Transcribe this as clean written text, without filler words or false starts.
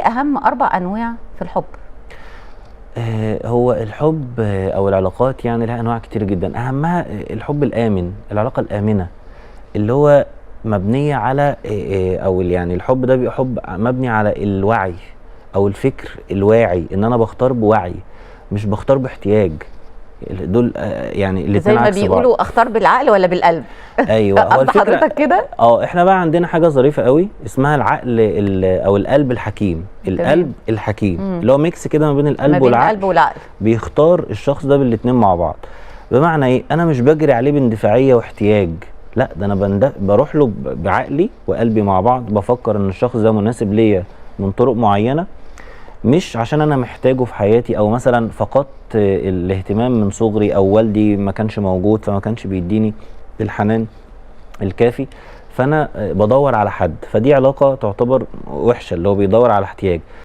اهم 4 انواع في الحب؟ هو الحب او العلاقات يعني لها انواع كتير جدا، اهمها الحب الامن، العلاقة الامنة اللي هو مبنية على او يعني الحب ده بيبقى حب مبني على الوعي او الفكر الواعي، ان انا بختار بوعي مش بختار باحتياج. دول يعني زي الاثنين ما عكس بعض. بيقولوا اختار بالعقل ولا بالقلب؟ ايوه، هو قصد الفكرة حضرتك كده؟ احنا بقى عندنا حاجة ظريفة قوي اسمها العقل او القلب الحكيم. القلب الحكيم اللي هو mix كده ما بين القلب ما بين والعقل، القلب والعقل. بيختار الشخص ده بالاتنين مع بعض. بمعنى ايه؟ انا مش بجري عليه باندفاعيه واحتياج، لا ده انا بروح له بعقلي وقلبي مع بعض، بفكر ان الشخص ده مناسب ليا من طرق معينة، مش عشان انا محتاجه في حياتي، او مثلا فقدت الاهتمام من صغري، او والدي ما كانش موجود فما كانش بيديني الحنان الكافي، فانا بدور على حد. فدي علاقة تعتبر وحشة اللي هو بيدور على احتياج.